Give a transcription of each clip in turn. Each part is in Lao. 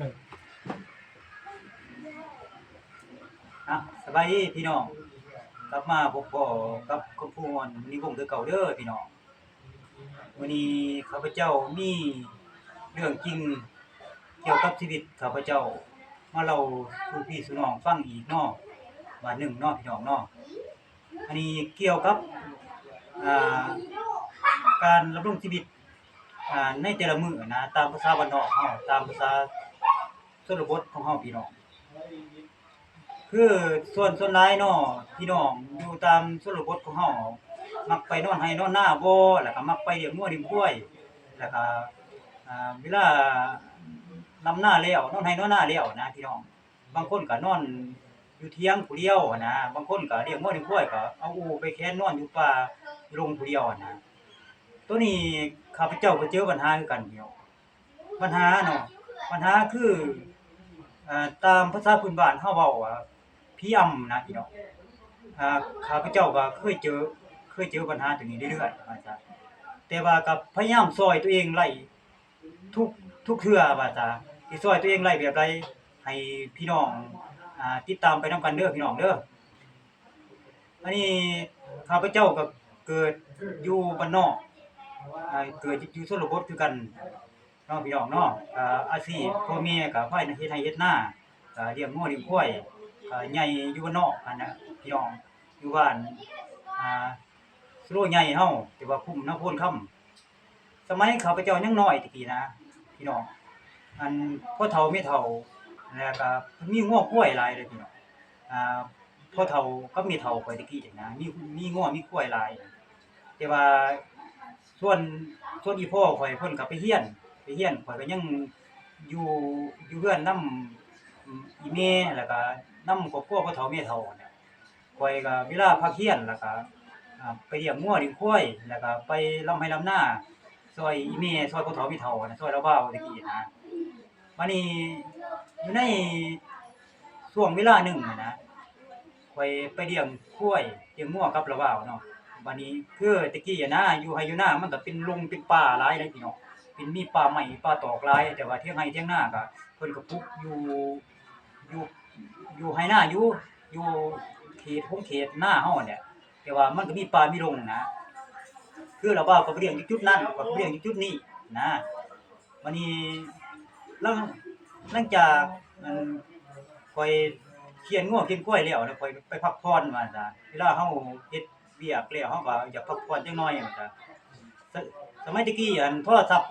ອ່ະ ສະບາຍດີພີ່ນ້ອງ ກັບມາພົບພໍ້ກັບຄອບຄົວມ່ວນນິວົງຄືເກົ່າເດີພີ່ນ້ອງ. ມື້ນີ້ຂ້າພະເຈົ້າມີເລື່ອງຈິງກ່ຽວກັບຊີວິດຂ້າພະເຈົ້າມາເລົ່າສູ່ພີ່ສູ່ນ້ອງຟັງອີກເນາະ ບາດໜຶ່ງເນາະພີ່ນ້ອງເນາະ. ອັນນີ້ກ່ຽວກັບ ອ່າ ການດຳລົງຊີວິດ ອ່າ ໃນແຕ່ລະມື້ນະ ຕາມພາສາບ້ານນອກເຮົາ ຕາມພາສາຊົນນະບົດຂອງເຮົາພີ່ນ້ອງ. ຄືສ່ວນ ສ່ວນຫຼາຍເນາະ ພີ່ນ້ອງຢູ່ຕາມຊົນນະບົດຂອງເຮົາ ມັກໄປນອນໄຮ່ນອນນາບໍ ແລ້ວກໍມັກໄປລ້ຽງງົວລ້ຽງຄວາຍ ແລ້ວກໍ ອ່າ ເວລາດຳນາແລ້ວ ນອນໄຮ່ນອນນາແລ້ວນະພີ່ນ້ອງ ບາງຄົນກໍນອນຢູ່ຖຽງຜູ້ດຽວຫັ້ນນະ ບາງຄົນກໍລ້ຽງງົວລ້ຽງຄວາຍ ກໍເອົາອູ້ໄປແຂວນນອນຢູ່ປ່າຢູ່ດົງຜູ້ດຽວຫັ້ນນະ. ໂຕນີ້ຂ້າພະເຈົ້າກໍເຈີບັນຫາຄືກັນພີ່ນ້ອງ. ບັນຫາເນາະ ບັນຫາຄື ເອີ ຕາມພາສາພື້ນບ້ານເຮົາເວົ້າວ່າ ຜີອຳນະພີ່ນ້ອງ. ອ່າ ຂ້າພະເຈົ້າກໍເຄີຍເຈີ ເຄີຍເຈີບັນຫາໂຕນີ້ເລື້ອຍໆ ວ່າຊະ ແຕ່ວ່າກໍພະຍາຍາມຊ່ອຍຕົວເອງໄດ້ທຸກ ທຸກເທື່ອ ວ່າຊະ ຊິຊ່ອຍຕົວເອງໄດ້ແບບໃດ ໃຫ້ພີ່ນ້ອງ ອ່າ ຕິດຕາມໄປນຳກັນເດີພີ່ນ້ອງເດີ. ອັນນີ້ຂ້າພະເຈົ້າກໍເກີດຢູ່ບ້ານນອກ ອ່າ ເກີດຢູ່ຊົນນະບົດຄືກັນເນາະພີ່ນ້ອງເນາະ. ອ່າ ອາຊີບພໍ່ແມ່ກໍພາກັນເຮັດໄຮ່ເຮັດນາ ກໍລ້ຽງງົວລ້ຽງຄວາຍ ກໍໃຫຍ່ຢູ່ບ້ານນອກຫັ້ນນະພີ່ນ້ອງ ຢູ່ບ້ານ ອ່າ ສະໂລໃຫຍ່ເຮົາ ແຕ່ວ່າຄຸ້ມນາໂພນຄຳ. ສະໄໝຂ້າພະເຈົ້າຍັງນ້ອຍແຕ່ກີ້ນະພີ່ນ້ອງ ອັນພໍ່ເຖົ້າແມ່ເຖົ້າ ແລ້ວກໍມີງົວຄວາຍຫຼາຍເດ້ພີ່ນ້ອງ. ອ່າ ພໍ່ເຖົ້າກັບແມ່ເຖົ້າຂ້ອຍແຕ່ກີ້ນະ ມີ ມີງົວມີຄວາຍຫຼາຍ ແຕ່ວ່າສ່ວນ ສ່ວນອີ່ພໍ່ຂ້ອຍເພິ່ນກໍໄປຮຽນ ໄປຮຽນ ຂ້ອຍກໍຍັງຢູ່ ຢູ່ເຮືອນນຳ ອີ່ແມ່ ແລ້ວກໍນຳຄອບຄົວພໍ່ເຖົ້າແມ່ເຖົ້າຫັ້ນແຫຼະ. ຂ້ອຍກໍເວລາພັກຮຽນແລ້ວກໍ ອ່າ ໄປລ້ຽງງົວລ້ຽງຄວາຍ ແລ້ວກໍໄປລຳໄຮ່ລຳນາ ຊ່ອຍອີ່ແມ່ ຊ່ອຍພໍ່ເຖົ້າແມ່ເຖົ້ານະ ຊ່ອຍລາວບ່າວແຕ່ກີ້ນະ. ບາດນີ້ຢູ່ໃນຊ່ວງເວລາໜຶ່ງຫັ້ນນະ ຂ້ອຍໄປລ້ຽງຄວາຍລ້ຽງງົວກັບລາວບ່າວເນາະ. ບາດນີ້ຄືແຕ່ກີ້ຫັ້ນນະ ຢູ່ໄຮ່ຢູ່ນາມັນກໍເປັນລົງເປັນປ່າຫຼາຍເດ້ພີ່ນ້ອງ ເປັນ ມີປ່າໄມ້ປ່າຕອກຫຼາຍ ແຕ່ວ່າຖຽງໄຮ່ຖຽງນາກໍເພິ່ນກໍປຸກຢູ່ ຢູ່ ຢູ່ໄຮ່ນາຢູ່ ຢູ່ເຂດຫົງເຂດນາເຮົາຫັ້ນແຫຼະ ແຕ່ວ່າມັນກໍມີປ່າມີດົງນະ. ຄືລາວບ່າວກໍໄປລ້ຽງຢູ່ຈຸດນັ້ນ ຂ້ອຍກໍໄປລ້ຽງຢູ່ຈຸດນີ້ນະ. ບາດນີ້ຫຼັງ ຫຼັງຈາກ ອັນ ຂ້ອຍຄ້ຽນງົວຄ້ຽນຄວາຍແລ້ວ ແລ້ວຂ້ອຍໄປພັກຜ່ອນວ່າຊະ ເວລາເຮົາເຮັດວຽກແລ້ວ ເຮົາກໍຢາກພັກຜ່ອນຈັກໜ່ອຍວ່າຊະ. ສະ ສະໄໝແຕ່ກີ້ ອັນ ໂທລະສັບ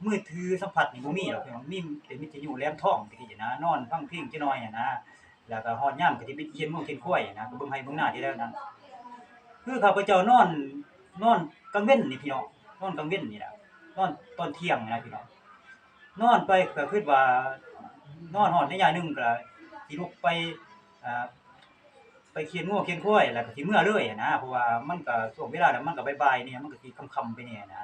ມືຖືສຳຜັດນີ້ບໍ່ມີດອກ ມີແຕ່ວິທະຍຸແຫຼມທອງແຕ່ກີ້ນະ ນອນຟັງເພງຈັກໜ່ອຍຫັ້ນນະ. ແລ້ວກໍຮອດຍາມກໍຊິໄປຄ້ຽນງົວຄ້ຽນຄວາຍນະ ກໍເບິ່ງໄຮ່ເບິ່ງນາທີ່ແລ້ວນັ້ນ ຄືຂ້າພະເຈົ້ານອນ ນອນກາງເວັນນີ້ພີ່ນ້ອງ ນອນກາງເວັນນີ້ລະ ນອນຕອນທ່ຽງນະພີ່ນ້ອງ. ນອນໄປກໍຄິດວ່າ ນອນຮອດໄລຍະໜຶ່ງກໍຊິລຸກໄປ ອ່າ ໄປຄ້ຽນງົວຄ້ຽນຄວາຍ ແລ້ວກໍຊິເມືອເລີຍນະ ເພາະວ່າມັນກໍຊ່ວງເວລານັ້ນມັນກໍບ່າຍໆແດ່ ມັນກໍຊິຄ່ຳໆໄປແດ່ນະ.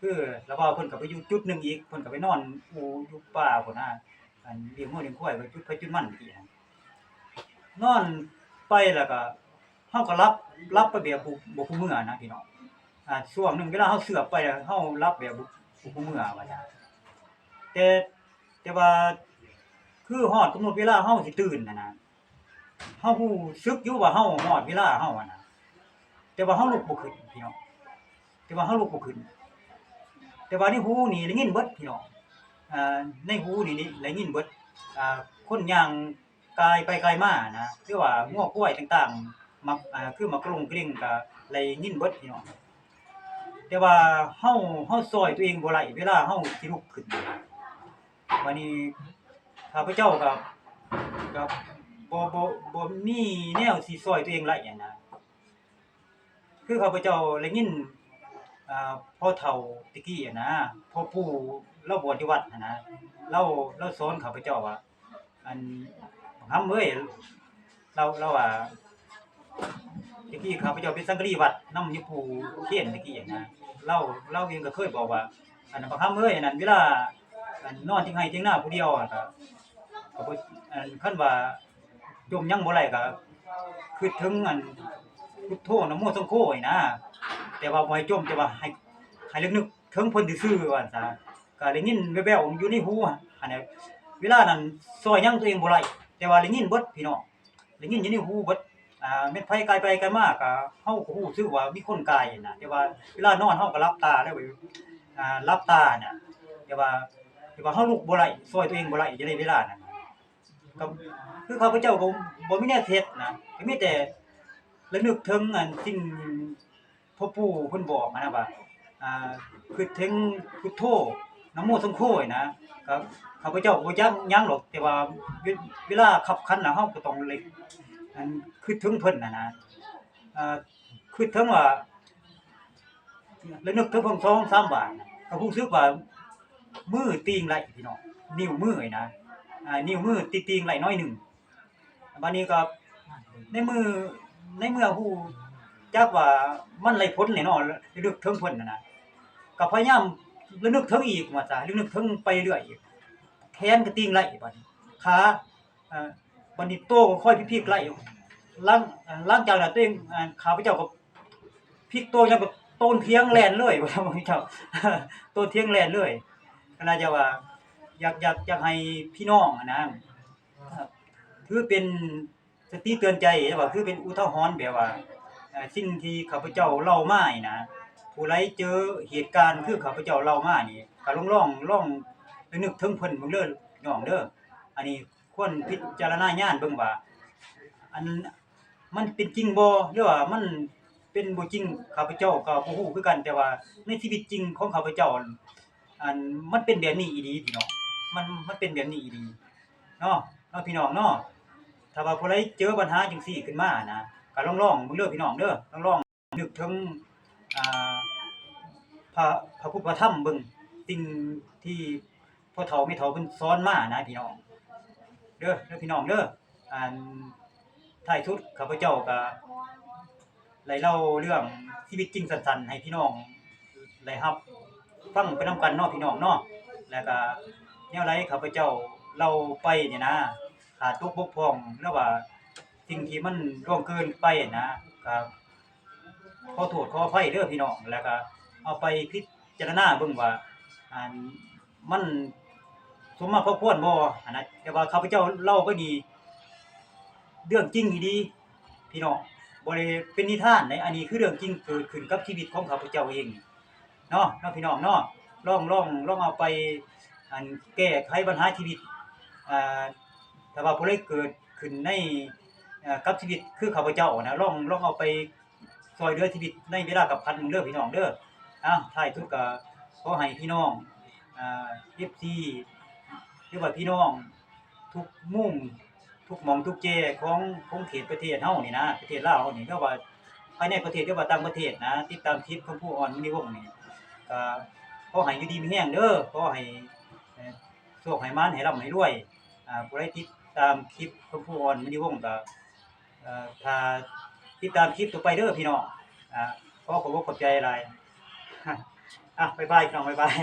ຄືລາວບ່າວເພິ່ນກໍໄປຢູ່ຈຸດໜຶ່ງອີກ ເພິ່ນກໍໄປນອນອູ່ຢູ່ປ່າພຸ້ນນະ ອັນ ລ້ຽງງົວລ້ຽງຄວາຍໄປຈຸດໃຜຈຸດມັນ ນອນໄປແລ້ວກໍ ເຮົາກໍຫຼັບ ຫຼັບໄປແບບບໍ່ ບໍ່ຮູ້ເມື່ອນະພີ່ນ້ອງ. ອ່າ ຊ່ວງໜຶ່ງເວລາເຮົາເຊືອບໄປ ເຮົາຫຼັບແບບບໍ່ ບໍ່ຮູ້ເມື່ອວ່າຊັ້ນ. ແຕ່ ແຕ່ວ່າຄືຮອດກຳນົດເວລາເຮົາຊິຕື່ນຫັ້ນນະ ເຮົາຮູ້ສຶກຢູ່ວ່າເຮົາຮອດເວລາເຮົາຫັ້ນນະ ແຕ່ວ່າເຮົາລຸກບໍ່ຂຶ້ນພີ່ນ້ອງ ແຕ່ວ່າເຮົາລຸກບໍ່ຂຶ້ນ. ແຕ່ວ່າໃນຫູນີ້ໄດ້ຍິນເບິດພີ່ນ້ອງ ອ່າ ໃນຫູນີ້ໄດ້ຍິນເບິດ ອ່າ ຄົນຍ່າງ ກາຍໄປກາຍມານະ ຫຼືວ່າງົວຄວາຍຕ່າງໆ ໝາກ ອ່າ ຄືໝາກກະລົງກະເລັງກະໄດ້ຍິນເບິດພີ່ນ້ອງ. ແຕ່ວ່າເຮົາ ເຮົາຊ່ອຍຕົວເອງບໍ່ໄດ້ ເວລາເຮົາຊິລຸກຂຶ້ນ. ບາດນີ້ຂ້າພະເຈົ້າກະ ກະບໍ່ ບໍ່ ບໍ່ມີແນວຊິຊ່ອຍຕົວເອງໄດ້ຫັ້ນນະ. ຄືຂ້າພະເຈົ້າໄດ້ຍິນ ອ່າ ພໍ່ເຖົ້າແຕ່ກີ້ຫັ້ນນະ ພໍ່ປູ່ລາວບວດຢູ່ວັດຫັ້ນນະ ລາວ ລາວສອນຂ້າພະເຈົ້າວ່າ ອັນ ບັກຫຳເອີຍ ລາວ ລາວວ່າ ແຕ່ກີ້ຂ້າພະເຈົ້າເປັນສັງກະລີວັດນຳຢູ່ປູ່ເຄນແຕ່ກີ້ຫັ້ນນະ ລາວ ລາວເອງກໍເຄີຍບອກວ່າ ອັນ ບັກຫຳເອີຍ ອັນນັ້ນ ເວລາ ອັນ ນອນເທິງໄຮ່ເທິງນາຜູ້ດຽວ ກໍ ກໍບໍ່ ອັນ ຄັນວ່າ ຈົ່ມຫຍັງບໍ່ໄດ້ກໍຄິດເຖິງອັນ ພຸດໂທ ນະໂມ ສັງໂຄ ນີ້ນະ ແຕ່ວ່າບໍ່ໃຫ້ຈົ່ມ ແຕ່ວ່າໃຫ້ ໃຫ້ນຶກເຖິງເພິ່ນຊື່ໆ ວ່າຊັ້ນຊະ. ກໍໄດ້ຍິນແວ່ວໆຢູ່ໃນຫູຫັ້ນແຫຼະ ເວລານັ້ນຊ່ອຍຫຍັງຕົວເອງບໍ່ໄດ້ ແຕ່ວ່າໄດ້ຍິນເບິດພີ່ນ້ອງ ໄດ້ຍິນຢູ່ໃນຫູເບິດ ອ່າ ແມ່ນໃຜກາຍໄປກາຍມາ ກໍເຮົາກໍຮູ້ສຶກວ່າມີຄົນກາຍນະ ແຕ່ວ່າເວລານອນເຮົາກໍຫຼັບຕາແລ້ວ ອ່າ ຫຼັບຕານະ ແຕ່ວ່າ ແຕ່ວ່າເຮົາລຸກບໍ່ໄດ້ ຊ່ອຍຕົວເອງບໍ່ໄດ້ຢູ່ໃນເວລານັ້ນ ກໍຄືຂ້າພະເຈົ້າກໍບໍ່ມີແນວເຮັດນະ ກໍມີແຕ່ລະນຶກເຖິງອັນສິ່ງພໍ່ປູ່ເພິ່ນບອກຫັ້ນນະວ່າ ອ່າ ຄິດເຖິງພຸດໂທ ນະໂມສັງໂຄນະ ກໍຂ້າພະເຈົ້າບໍ່ຈັກຫຍັງດອກ ແຕ່ວ່າເວ ເວລາຄັບຂັນນະ ເຮົາກໍຕ້ອງໄດ້ ອັນ ຄິດເຖິງເພິ່ນຫັ້ນນະ ອ່າ ຄິດເຖິງວ່າ ລະນຶກເຖິງເພິ່ນສອງສາມບາດ ກໍຮູ້ສຶກວ່າມືຕີງໄຫຼພີ່ນ້ອງ ນິ້ວມືນະ ອ່າ ນິ້ວມືຕີງໄຫຼໜ້ອຍໜຶ່ງ ບາດນີ້ກໍໃນມື້ ໃນເມື່ອຮູ້ຈັກວ່າມັນໄດ້ຜົນແລ້ວເນາະ ລະນຶກເຖິງເພິ່ນຫັ້ນນະ ກໍພະຍາຍາມລະນຶກເຖິງອີກວ່າຊະ ລະນຶກເຖິງໄປເລື້ອຍອີກ ແຂນກໍຕີງໄຫຼບາດນີ້ ຂາ ເອີ ບາດນີ້ໂຕກໍຄ່ອຍພິກໄລ່ ຫຼັງ ຫຼັງຈາກນັ້ນຕົວເອງ ຂ້າພະເຈົ້າກໍພິກໂຕ ຍັງກໍໂຕນຖຽງແລ່ນເລີຍ ພະເຈົ້າ ໂຕນຖຽງແລ່ນເລີຍ ກໍໜ້າຈະວ່າ ຢາກ ຢາກ ຢາກໃຫ້ພີ່ນ້ອງຫັ້ນນະ ຖືເປັນສະຕິເຕືອນໃຈ ຫຼືວ່າຄືເປັນອຸທາຫອນ ແບບວ່າ ເອີ ສິ່ງທີ່ຂ້າພະເຈົ້າເລົ່າມານີ້ນະ ຜູ້ໃດເຈີເຫດການຄືຂ້າພະເຈົ້າເລົ່າມານີ້ ກໍລອງ ລອງ ລອງລະນຶກເຖິງເພິ່ນເບິ່ງເດີນ້ອງເດີ ອັນນີ້ ຄວນພິຈາລະນາຍານເບິ່ງວ່າ ອັນ ມັນເປັນຈິງບໍ່ ຫຼືວ່າມັນເປັນບໍ່ຈິງ ຂ້າພະເຈົ້າກໍບໍ່ຮູ້ຄືກັນ ແຕ່ວ່າໃນຊີວິດຈິງຂອງຂ້າພະເຈົ້າ ອັນ ມັນເປັນແບບນີ້ອີ່ຫຼີພີ່ນ້ອງ ມັນ ມັນເປັນແບບນີ້ອີ່ຫຼີເນາະ ເນາະພີ່ນ້ອງເນາະ ຖ້າວ່າຜູ້ໃດເຈີບັນຫາຈັ່ງຊີ້ຂຶ້ນມານະ ກໍລອງໆເບິ່ງເດີພີ່ນ້ອງເດີ ລອງໆ ນຶກເຖິງ ອ່າ ພະ ພະພຸດພະທຳເບິ່ງ ສິ່ງທີ່ພໍ່ເຖົ້າແມ່ເຖົ້າເພິ່ນສອນມານະພີ່ນ້ອງເດີ ເດີພີ່ນ້ອງເດີ ອັນ ທ້າຍສຸດຂ້າພະເຈົ້າກະໄດ້ເລົ່າເລື່ອງຊີວິດຈິງສັ້ນໆໃຫ້ພີ່ນ້ອງໄດ້ຮັບຟັງໄປນຳກັນເນາະພີ່ນ້ອງເນາະ ແລ້ວກະແນວໃດຂ້າພະເຈົ້າເລົ່າໄປນີ້ນະ ຂາດຕົກບົກຜ່ອງ ຫຼືວ່າສິ່ງທີ່ມັນລ່ວງເກີນໄປນະ ກະ ຂໍໂທດຂໍອະໄພເດີພີ່ນ້ອງ ແລ້ວກະເອົາໄປພິຈາລະນາເບິ່ງວ່າ ອັນ ມັນສົມມາພາຄວນບໍ່ຫັ້ນນະ ແຕ່ວ່າຂ້າພະເຈົ້າເລົ່າໄປນີ້ເລື່ອງຈິງອີ່ຫຼີພີ່ນ້ອງ ບໍ່ໄດ້ເປັນນິທານເດ້ ອັນນີ້ຄືເລື່ອງຈິງເກີດຂຶ້ນກັບຊີວິດຂອງຂ້າພະເຈົ້າເອງເນາະ ເນາະພີ່ນ້ອງເນາະ ລອງ ລອງ ລອງເອົາໄປ ອັນ ແກ້ໄຂບັນຫາຊີວິດ ອ່າ ຖ້າວ່າຜູ້ໃດເກີດຂຶ້ນໃນ ເອີ ກັບຊີວິດຄືຂ້າພະເຈົ້ານະ ລອງ ລອງເອົາໄປ ຊ່ອຍເຫຼືອຊີວິດໃນເວລາຄັບຂັນເດີພີ່ນ້ອງເດີ ອ້າວ ທ້າຍສຸດກໍຂໍໃຫ້ພີ່ນ້ອງ ອ່າ ເອັຟຊີ ຫຼືວ່າພີ່ນ້ອງທຸກມຸມ ທຸກໝ່ອງທຸກແຈຂອງຂົງເຂດປະເທດເຮົານີ້ນະ ປະເທດລາວເຮົານີ້ ຫຼືວ່າພາຍໃນປະເທດ ຫຼືວ່າຕ່າງປະເທດນະ ຕິດຕາມຄລິບຂອງຄູອອນ ມະນີວົງນີ້ ກໍຂໍໃຫ້ຢູ່ດີມີແຮງເດີ ຂໍໃຫ້ ເອີ ໂຊກໃຫ້ໝານ ໃຫ້ລ່ຳໃຫ້ລວຍ ອ່າ ຜູ້ໃດຕິດຕາມຄລິບຂອງຄູອອນ ມະນີວົງ ກໍ ເອີ ຖ້າຕິດຕາມຄລິບຕໍ່ໄປເດີພີ່ນ້ອງ ອ່າ ຂໍຂອບອົກຂອບໃຈຫຼາຍ ອ່ະ ບາຍບາຍພີ່ນ້ອງ ບາຍບາຍ.